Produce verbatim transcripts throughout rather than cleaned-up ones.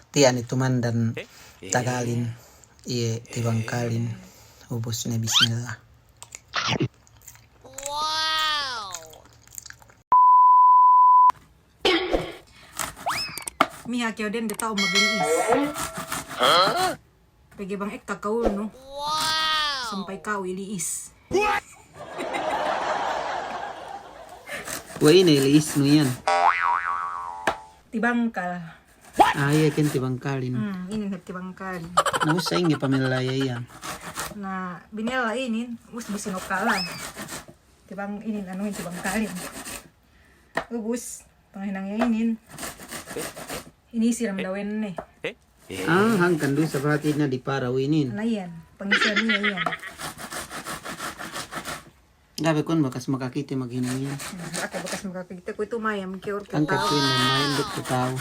Tiya' ne tumandan tagalin, iye tibangkalin. Ubus ne bismillah. Miha kew dende ta'u magli'is. Pegge' bang ekka kawulnu, sampay ka'u ili'is. Wa ine li'isnu iyan? Tibangkal. Ah, iye ken tibangkalin. Hmm, inin hep tibangkalin. Na, ubus sa'ingge pamella iye iyan? Na, binella inin, ubus bu sinokalan. Tibang inin, anu, tibangkalin. Ubus, pangahinang iye inin. Ini siram dawen ne. Ah, hangkan du sabahati na di parau inin. Na iyan, pangisihan iye iyan. Ga'i be kuwe' bakas makakite maghinang iyan. Hmm, ga'i bakas makakite, kuwe'itu mayam kew duk kew ta'u. Hangkan kuwe' mayam duk kew ta'u.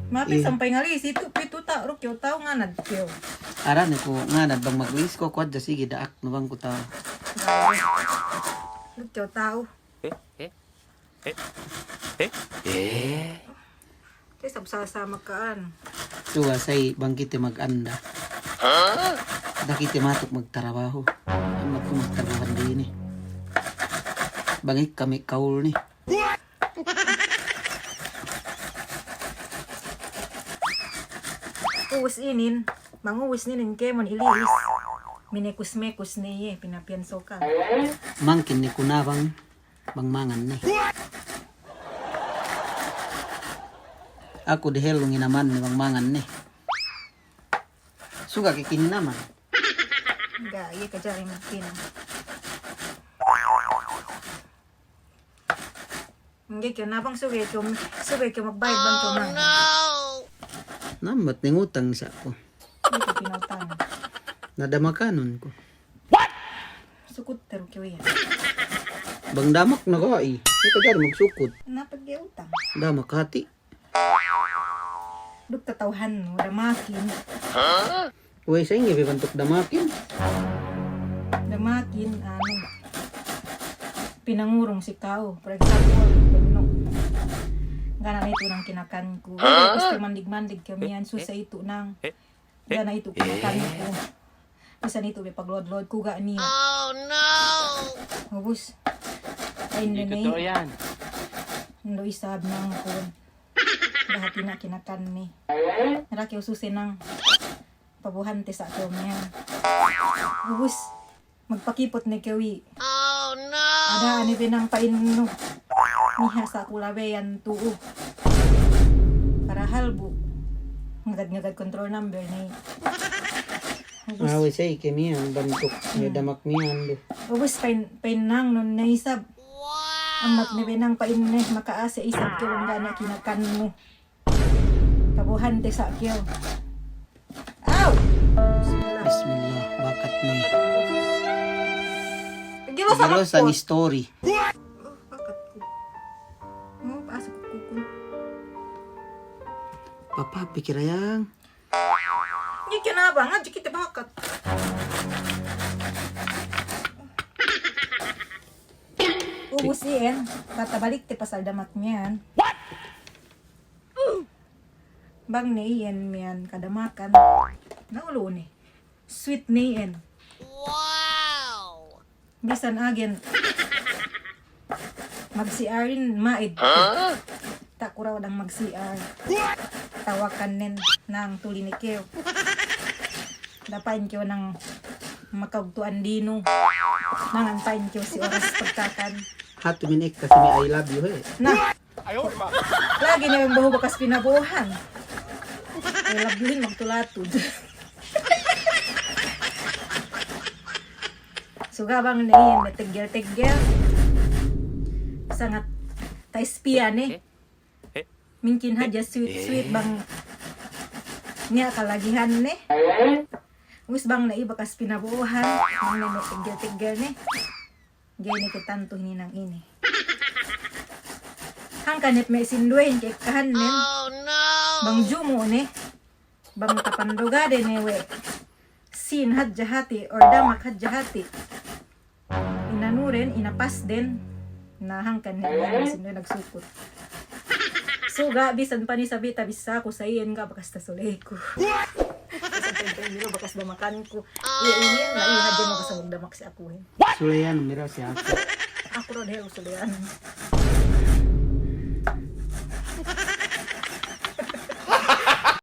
Mape sampay ngali'is itu, pitu ta'u duk kew ta'u nganad kew. Arane ku nganad bang magli'is ku, ku hadja sigi da'aknu bang ku ta'u. Duk kew ta'u. Eh, eh, eh, eh. Te sab sasa makan. Suwa sa'i bang kite maganda. Da'a kite matuk magtarabahu. Amat ku magtarabahu dini. Bang ekka me' kawulni. Ubus inin, bang ubus inin kēmon ili'is. Minekus-mekus ne iye, pinapiyanso ka. Mangkin ne ku nabang. Bang mangan ne. Aku dehellu nginaman ne bang mangan ne. Suga' ke kininaman? Ga', iye kajari magkinam. Ngge' kew nabang, suga' kew, suga' kew magbayad bang kew mangan. Nambat ne ngutang sa' ku. Itu pinautang. Na damakanun ku. Sukut teru kew iyan. Bang damak na ga'i. Iye kajari magsukut. Na pegge' utang. Damak hati'. Duk tata'uhannu, damakin. Wey, sa'ingge be bantuk damakin? Damakin, anu, pinangurung si ka'u. For example, bennu'. Ga' ne itu nang kinakanku. Kusti mandig-mandig kew miyan, susa itu nang. Ga' ne itu kinakanku. Bisan itu be pagluwad-luwadku ga' niya'. Ubus. Ay, nene. Ndu isab nangkun. Ga' hati' na kinakan ne. Nara kew suse nang. Pabuhante sa' kew miyan. Ubus. Magpakiput ne kew i'. Ada'an ne be nang pa'innu. Miha sa' ku labeyan tu'u. Parahal bu ngagad-ngagad control number ne. Ubus. Awe' sey ke miyan bantuk ne damak miyan du. Ubus pa'in, pa'in nang nun ne isab. Amat ne be nang pa'in ne maka'ase' isab kew bang ga' ne kinakannu. Pabuhante sa' kew. Aw! Bismillah, bakat ne. Gilo sa' istori. Bakat ku. Mau pa'asuk ku kukun. Papa pikir ayang. Ni kenapa? Ngadji kite bakat. Ubus iyan, tatabalik te pasal damak miyan. Bang ne iyan miyan kadamakan. Na ulu ne. Sweet ne iyan. Bisan agen mag-C R in ma'id. Ta' ku raw dang mag-C R. Tawakan nen nang tuli ne kew. Dapa'in kew nang makagtu'an dinu. Mangan pa'in kew si oras pagkakan. Hatu min ekka si me' I love you he. Na. Lagi' ne bahu bakas pinabo'ohan. I love you hin magtulatud. Suga' bang ne iyan ne teggel-teggel. Sangat ta-espiya ne. Mingkin hadja sweet-sweet bang niya' kalagihan ne. Ubus bang ne i bakas pinabo'ohan, bang ne me' teggel-teggel ne. Ga'i ne ke tantu hininang ine. Hangkan hep me' sinduwehin ke kahannen. Bang jumu' ne. Bang tapandogade ne we'. Sin hadja hati', or damak hadja hati'. Inanuren, inapasden. Na hangkan hep me' sinduwehin nagsukut. Ku ga' bisan pani sabi' tabissāku sa iyan ga' bakas tasoleku. Sampay miro bakas damakanku. Iye inin, na iye hadja bakas damak si akuhin. Suleyan miro si aku. Aku ro dehellu suleyan.